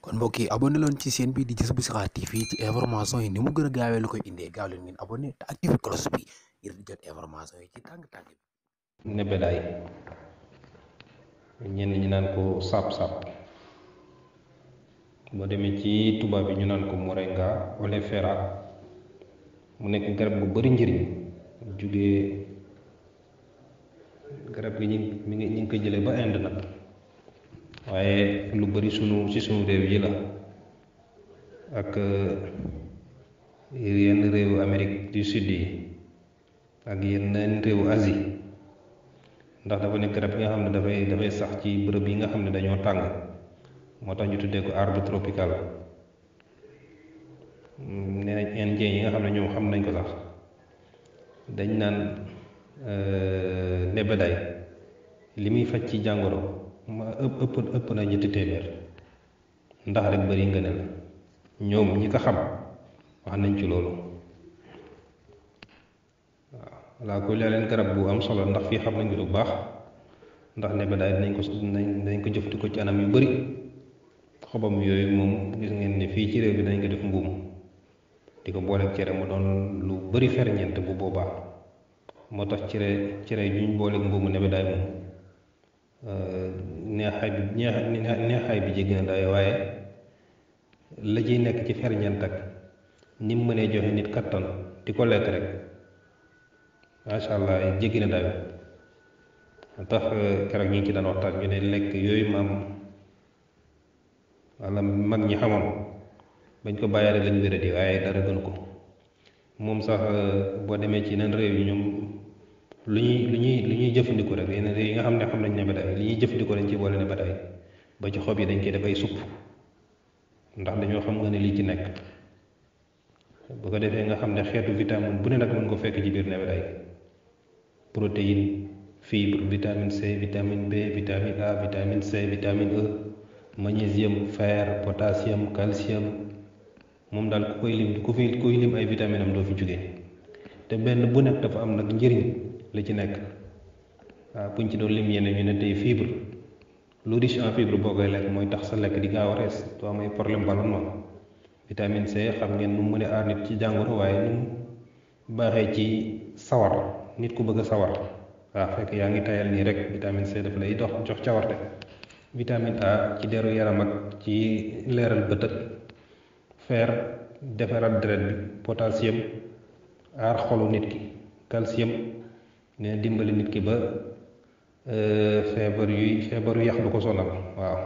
kon mbokk yi abonné leen ci chaîne bi di Jazboul Chirakh TV ci information yi ni mu gën a gaawee la koy indee gaaw leen ngeen abonné te activé cloche bi ngir di jot information yi ci tàng-tàng bi. nebedaay ñenn ñi naan ko sap-sap boo demee ci tubaab bi ñu naan ko moringa oleifera mu nekk garab bu bari njëriñ jugee garab gi ñi ngi ko jëlee ba Inde nag waaye lu bari ci sunu réew yi la ak yenn réewu Amérique du Sud yi ak yenn réewu Asie ndax dafa nekk garab yi nga xam ne dafay sax ci bërëb yi nga xam ne dañoo tàng moo tax ñu tuddee ko arbre tropical nee nañ indien yi nga xam ne ñoom xam nañ ko sax dañ naan nebedaay li muy faj ci jàngoro ma ëpp na ñetti téeméer ndax rek bari ngëneel ñoom ñi ko xam wax nañ ci loolu waaw laa koy leen garab bu am solo ndax fii xam nañ ko bu baax ndax nebedaay nañ ko jëfandikoo ci anam yu bari xobam yooyu moom gis ngeen ne fii ci réew bi dañ ko def mbuum di ko booleeg cere mu doon lu bari ferñeent bu boobaa moo tax cere juñ booleeg mbuumu nebedaay moom neexaay bi jéggi na daay waaye la ciy nekk ci ferñeent ak ni mu mënee joxe nit kattan di ko lekk rek macha allah jéggi na daay tax keroog ñi ngi ci daan waxtaan ñu ne lekk yooyu maam wala mag ñi xamoon bañ ko bàyyaale lañ wéradi waaye dara gën ko moom sax boo demee ci yeneen réew yi ñoom lu ñuy jëfandikoo rek yeneen réew yi nga xam ne xam nañ nebedaay li ñuy jëfandikoo dañ ci boole nebedaay ba ci xob yi dañ koy def ay supp ndax dañoo xam nga ne lii ci nekk bu ko defee nga xam ne xeetu vitamine bu ne nag mën ko fekk ci biir nebedaay protéine fibre vitamine C vitamine B vitamine A vitamine C vitamine E magnésium fer potassium calcium moom daal kuy lim ay vitamine am doo fi jóge te benn bu nekk dafa am nag njëriñ la ci nekk waaw buñ ci doon lim yeneen ñu ne tey fibre lu riche en fibre boo koy lekk mooy tax sa lekk di gaaw a rees doo am ay problème ballonnement vitamine C xam ngeen nu mu mën a aar nit ci jàngoro waaye nu mu baaxee ci sawar nit ku bëgg a sawar waaw fekk yaa ngi tayal nii rek vitamine C daf lay jox cawarte vitamine A ci deru yaram ak ci leeral bët ak fer defaraat deret bi potassium aar xolu nit ki calcium ne dimbali nit ki ba feebaru yax du ko sonal waaw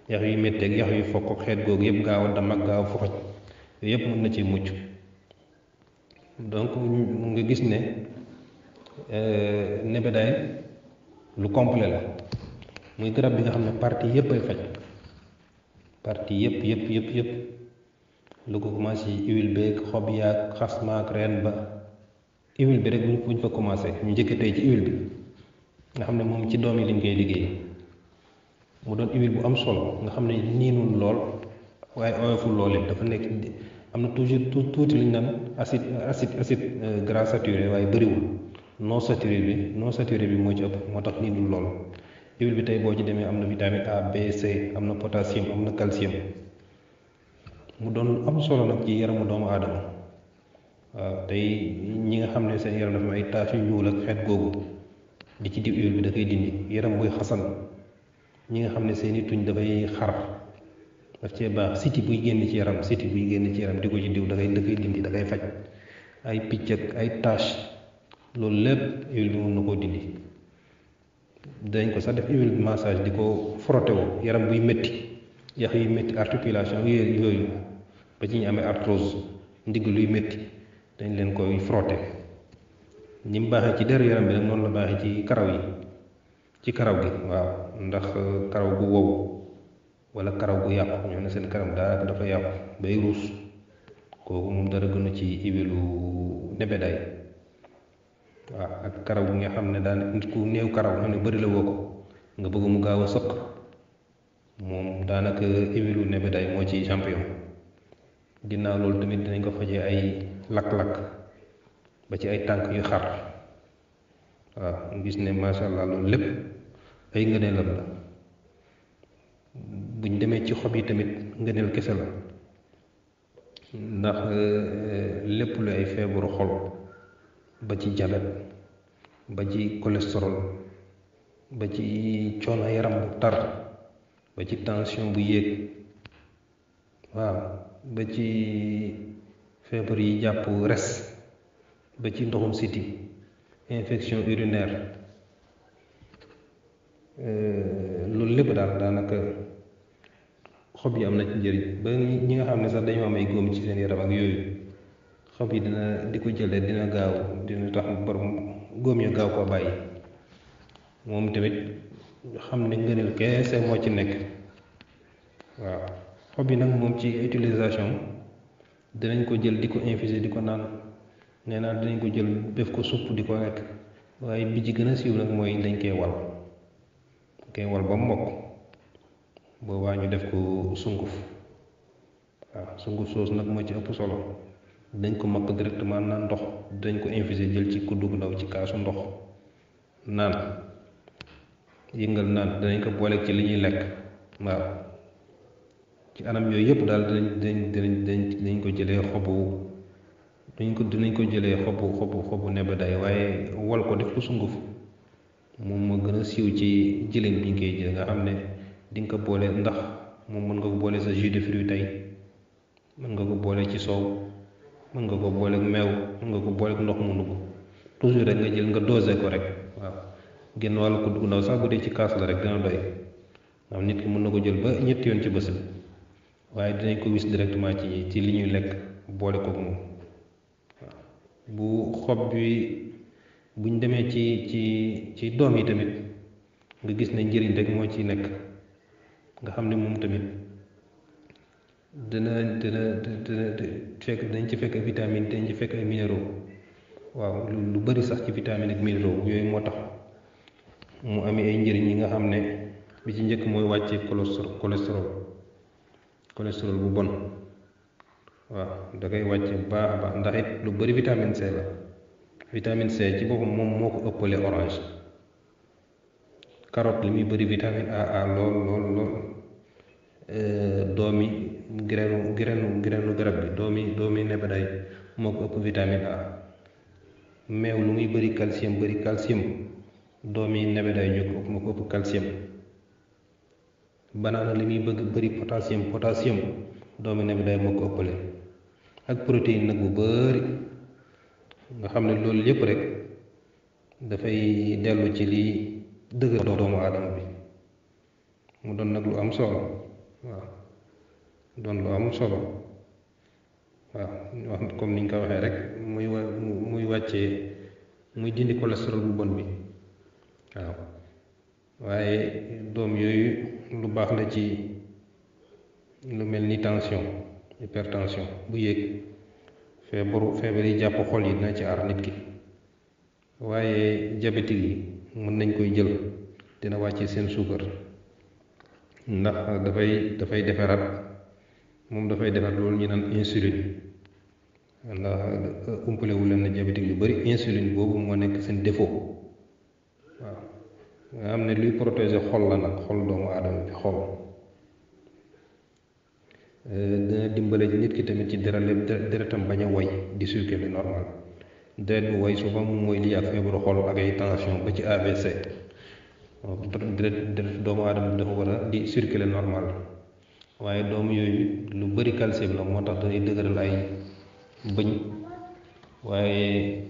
yax yu métti ak yax yu fokk ak xeet googu yëpp gaaw a dam ak gaaw a foxoj yooyu yëpp mën na ci mucc donc nga gis ne nebedaay lu complet la muy garab bi nga xam ne partie yëpp ay faj partie yëpp lu ko commencé huile beeg xob yaag xasmaak reen ba huile bi rek buñ fa commencé ñu njëkk tey ci huile bi nga xam ne moom ci doom yi lañ koy liggéey mu doon huile bu am solo nga xam ne niinul lool waaye oyoful lool it dafa nekk am na toujours tuuti lu ñu naan acide gras saturé waaye bëriwul non saturé bi moo ci ëpp moo tax niinul lool huile bi tey boo ci demee am na vitamine A B C am na potassium am na calcium mu doon am solo nag ci yaramu doomu aadama waaw tey ñi nga xam ne seen yaram dafa ay tache yu ñuul ak xeet googu di ci diw huile bi da koy dindi yaram buy xasan ñi nga xam ne seeni tuñ dafay xar daf cee baax siti buy génn ci yaram di ko ci diw da koy dindi da koy faj ay picc ak ay tache loolu lépp huile bi mën na koo dindi dañ ko sax def huile bi massage di ko frotté woo yaram buy métti yax yuy métti articulation yooyu ba ci ñu amee arthrose ndigg luy métti dañ leen koy frotté ni mu baaxee ci deru yaram bi nag noonu la baaxee ci karaw gi waaw ndax karaw gu wow wala karaw gu yàqu ñoo ne seen karaw daanaka dafa yàqu bay ruus kooku moom dara gënu ci huilu nebedaay waaw ak karaw gi nga xam ne daan nit ku néew karaw xam ne bëri la woo ko nga bëgg mu gaaw a sëq moom daanaka huilu nebedaay moo ci champion ginnaaw loolu tamit dinañ ko fajee ay lakk-lakk ba ci ay tànk yu xar waaw gis ne macha allah loolu lépp ay ngëneelam la buñ demee ci xob yi tamit ngëneel kese la ndax lépp lu ay feebaru xol ba ci jabet ba ci cholestérol ba ci coono yaram bu tar ba ci tension bu yéeg waaw ba ci feebar yi jàpp res ba ci ndoxum siti infection urinaire loolu lépp daal daanaka xob yi am na ci njëriñ ba ñi nga xam ne sax dañoo am ay góom ci seen yaram ak yooyu xob yi dina di ko jëlee dina gaaw dina tax borom góom ya gaaw koo bàyyi moom tamit xam ne ngëneel keese moo ci nekk waaw xob yi nag moom ci utilisation dinañ ko jël di ko infuser di ko naan nee naa dinañ ko jël def ko supp di ko lekk waaye bi ci gën a siiw nag mooy dañ koy wal ba mokk boobaa ñu def ko sunguf waaw sunguf soos nag moo ci ëpp solo dañ ko makk directement naan ndox dañ ko infuser jël ci kuddu gu ndaw ci kaasu ndox naan yëngal naan danañ ko booleeg ci li ñuy lekk waaw ci anam yooyu yëpp daal dinañ ko jëlee dinañ ko jëlee xobu nebedaay waaye wal ko def ko sunguf moom moo gën a siiw ci jëlin bi ñu koy jël nga xam ne di nga ko boole ndax moom mën nga ko boole sa jus de fruit tey mën nga ko boole ci soow mën nga ko booleeg meew mën nga ko booleeg ndox mu nugg toujours rek nga jël nga dosé ko rek waaw génn wàllu kudd gu ndaw sax bu dee ci kaas la rek dina doy waaw nit ki mën na ko jël ba ñetti yoon ci bés bi waaye dinañ ko wis directement ci li ñuy lekk boole koog moom waaw bu xob bi buñ demee ci doom yi tamit nga gis ne njëriñ rek moo ci nekk nga xam ne moom tamit dina fekk dañ ci fekk ay vitamine dañ ci fekk ay minéraux waaw lu bari sax ci vitamine ak minéraux yooyu moo tax mu amee ay njëriñ yi nga xam ne bi ci njëkk mooy wàccee cholestérol bu bon waaw da koy wàcce bu baax a baax ndax it lu bari vitamine C la vitamine C ci boppam moom moo ko ëppale orange carotte li muy bari vitamine A lool doomi grainu garab bi doomi nebedaay moo ko ëpp vitamine A meew lu muy bari calcium doomi nebedaay moo ko ëpp calcium banaana li muy bari potassium doomi nebedaay moo ko ëppale ak protéine nag bu bari nga xam ne loolu yépp rek dafay dellu ci li dëgër doomu aadama bi mu doon nag lu am solo waaw doon lu am solo waaw wax comme niñ ko waxee rek muy wàccee muy dindi cholestérol bu bon bi waaw waaye doom yooyu lu baax la ci lu mel ni tension hypertension bu yéeg feebar yi jàpp xol yi dina ci aar nit ki waaye diabétique yi mën nañ koy jël dina wàcce seen suukar ndax dafay defaraat moom dafay defar loolu ñu naan insuline ndax umpalewu leen na diabétique yu bari insuline boobu moo nekk seen défaut waaw nga xam ne luy protéger xol la nag xol doomu aadama bi xol dina dimbale nit ki tamit ci deretam bañ a woy di circuler normal deret bu woy souvent moom mooy lii ak feebaru xol ak ay tension ba ci AVC deret doomu aadama dafa war a di circuler normal waaye doomu yooyu lu bari calcium la moo tax dañuy dëgëral ay bëñ waaye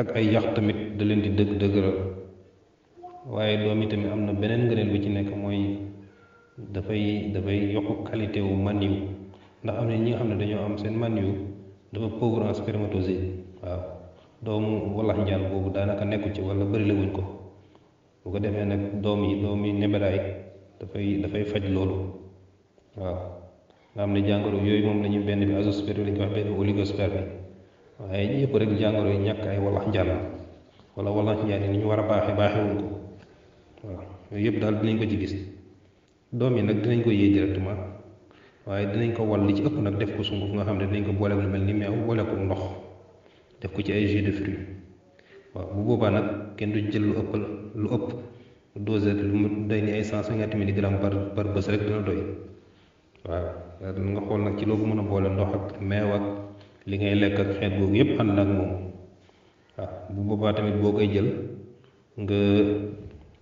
ak ay yax tamit da leen di dëgëral waaye doom yi tamit am na beneen ngëneel bu ci nekk mooy dafay yokk qualité wu maniw ndax am na ñi nga xam ne dañoo am seen maniw dafa pauvre en spermatozoïde waaw doomu walax njaan boobu daanaka nekku ci wala bëri la wuñ ko bu ko defee nag doom yi nebedaay dafay faj loolu waaw nga xam ne jàngoro yooyu moom lañu benn bi azoospermie lañu ko wax benn oligospermie waaye yëpp rek jàngoro yi ñàkk ay walax njaan wala walax njaan yi ni ñu war a baaxewuñ ko waaw yooyu yëpp daal dinañ ko ci gis doom yi nag dinañ ko yéey directement waaye dinañ ko wal li ci ëpp nag def ko sunguf nga xam ne dinañ ko boole lu mel ni meew boole ko ndox def ko ci ay jus de fruits waaw bu boobaa nag kenn du jël lu ëpp doseur lu mu day ni ay 150 milligrammes par bés rek dina doy waaw nga xool nag ci loo ko mën a boole ndox ak meew ak li ngay lekk ak xeet googu yëpp ànd ak moom waaw bu boobaa tamit boo koy jël nga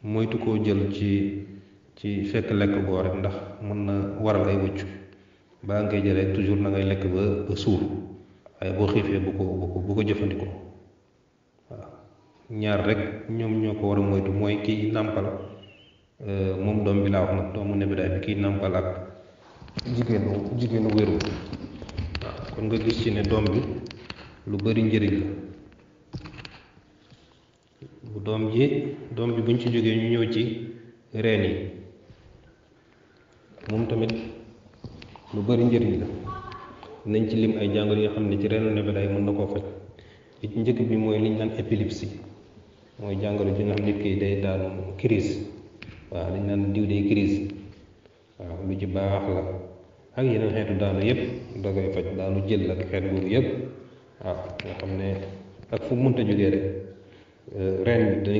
moytu koo jël ci fekk lekk goo rek ndax mën na waral ay wëccu baa nga koy jëlee toujours na ngay lekk ba suur waaye boo xiifee bu ko jëfandikoo waaw ñaar rek ñoom ñoo ko war a moytu mooy kiy nàmpal moom doom bi laa wax nag doomu nebedaay bi kiy nàmpal ak jigéenu wéru waaw kon nga gis ci ne doom bi lu bari njëriñ la bu doom bi buñ ci jógee ñu ñëw ci reen yi moom tamit lu bari njëriñ la nañ ci lim ay jàngoro yi nga xam ne ci reenu nebedaay mën na koo faj li ci njëkk bi mooy liñ naan épilepsie mooy jàngoro ji nga xam nit ki day daanu crise waaw liñ naan diw day crise waaw lu ci baax la ak yeneen xeetu daanu yëpp da koy faj daanu jël ak xeet googu yëpp waaw nga xam ne ak fu mu mënta jógee rek reen bi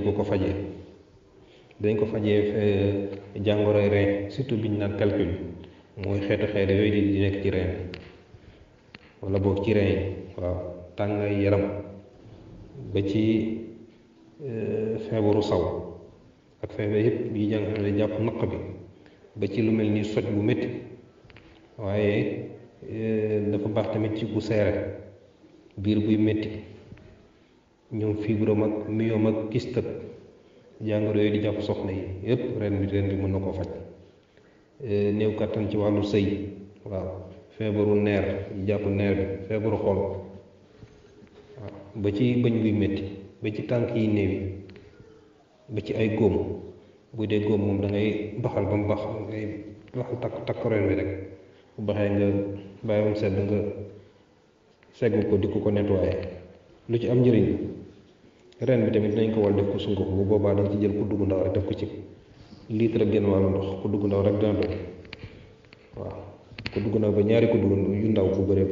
dañ ko fajee jàngoroy reen surtout biñ naan calcul mooy xeetu yooyu di nekk ci reen wala boog ci reen yi waaw tàngaay yaram ba ci feebaru saw ak feebar yëpp yi jàpp naq bi ba ci lu mel ni soj bu métti waaye dafa baax tamit ci bu seere biir buy métti ñoom fibrome ak myome ak kyste ak jàngoro yooyu di jàpp soxna yi yëpp ren bi mën na koo faj néew kattan ci wàllu sëy waaw feebaru neer yi jàpp neer bi feebaru xol waaw ba ci bëñ buy métti ba ci tànk yi néew yi ba ci ay góom bu dee góom moom da ngay baxal ba mu bax ngay baxal takk ren bi rek bu baxee nga bàyyi mu sedd nga segg ko di ko nettoyé lu ci am njëriñ ren bi tamit dañ ko wal def ko sunguf bu boobaa dañ ci jël ku dugg ndaw rek def ko ci litre ak genn wàllu ndox ku dugg ndaw rek dina doy waaw ku dugg ndaw ba ñaari ku dugg yu ndaw bu bëri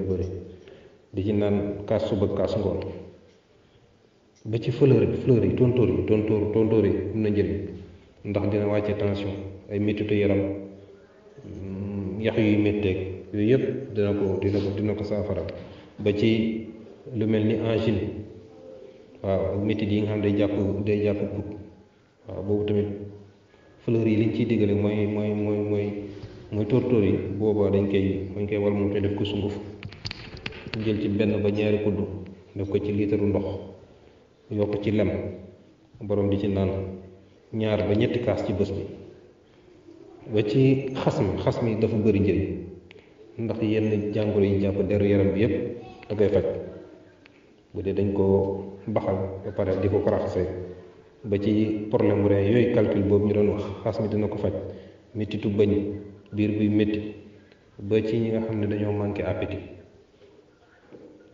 di ci naan kaas suba kaas ngoon ba ci fleur yi tontóor yi am na njëriñ ndax dina wàcce tension ay mettitu yaram yax yuy métteeg yooyu yëpp dina ko saafara ba ci lu mel ni angine waaw méttit yi nga xam day jàpp put waaw boobu tamit fleur yi liñ ciy diggale mooy tóortóor yi boobaa dañ koy wal moom te def ko sunguf jël ci benn ba ñaari kudd def ko ci liitaru ndox yokk ci lem borom di ci naan 2 ba 3 kaas ci bés bi ba ci xas mi dafa bëri njëriñ ndax yenn jàngoro yi jàpp deru yaram bi yépp da koy faj bu dee dañ ko baxal ba pare di ko raxase ba ci problème reen yooyu calcul boobu ñu doon wax xas mi dina ko faj mettitu bëñ biir buy métti ba ci ñi nga xam ne dañoo manqué appétit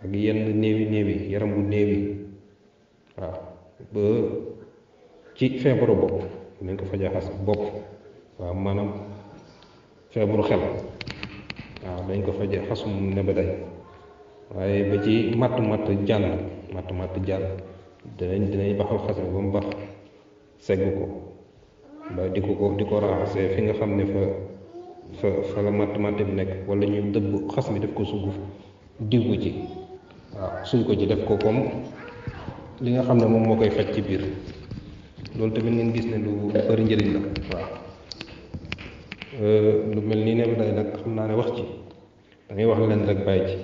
ak yenn néewi yaram bu néewi waaw ba ci feebaru bopp nañ ko faja xas bopp waaw maanaam feebaru xel waaw dañ ko faje xasum nebeday waaye ba ci matt jànn dinañ baxal xas ba mu bax segg ko ba di ko raxasee fi nga xam ne fa la matt bi nekk wala ñu dëbb xas mi def ko sunguf diw ko ci waaw suñ ko ci def ko comme li nga xam ne moom moo koy faj ci biir loolu tamit ngeen gis ne lu bari njëriñ la waaw lu mel nii nebeday nag xam naa ne wax ci da ngay wax leen rek bàyyi ci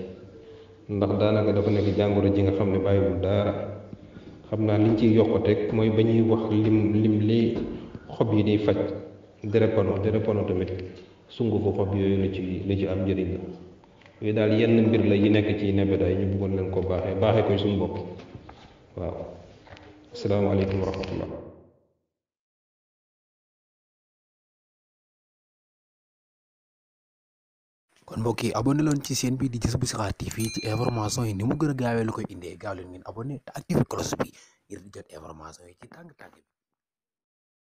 ndax daanaka dafa nekk jàngoro ji nga xam ne bàyyiwul dara xam naa liñ ciy yokkateeg mooy ba ñuy wax lim li xob yi di faj dérépano tamit sungufu xob yooyu la ci am njëriñ la yooyu daal yenn mbir la yi nekk ci nebeday ñu bëggoon leen ko baaxee koy suñu bopp waaw asalaamaaleykum wa rahmatullah kon mbokk yi abonné leen ci chaîne bi di Jazboul Chikhar TV ci information yi ni mu gën a gaawee la koy indee gaaw leen ngeen abonné te activé cloche bi ngir di jot information yi ci tàng-tàng bi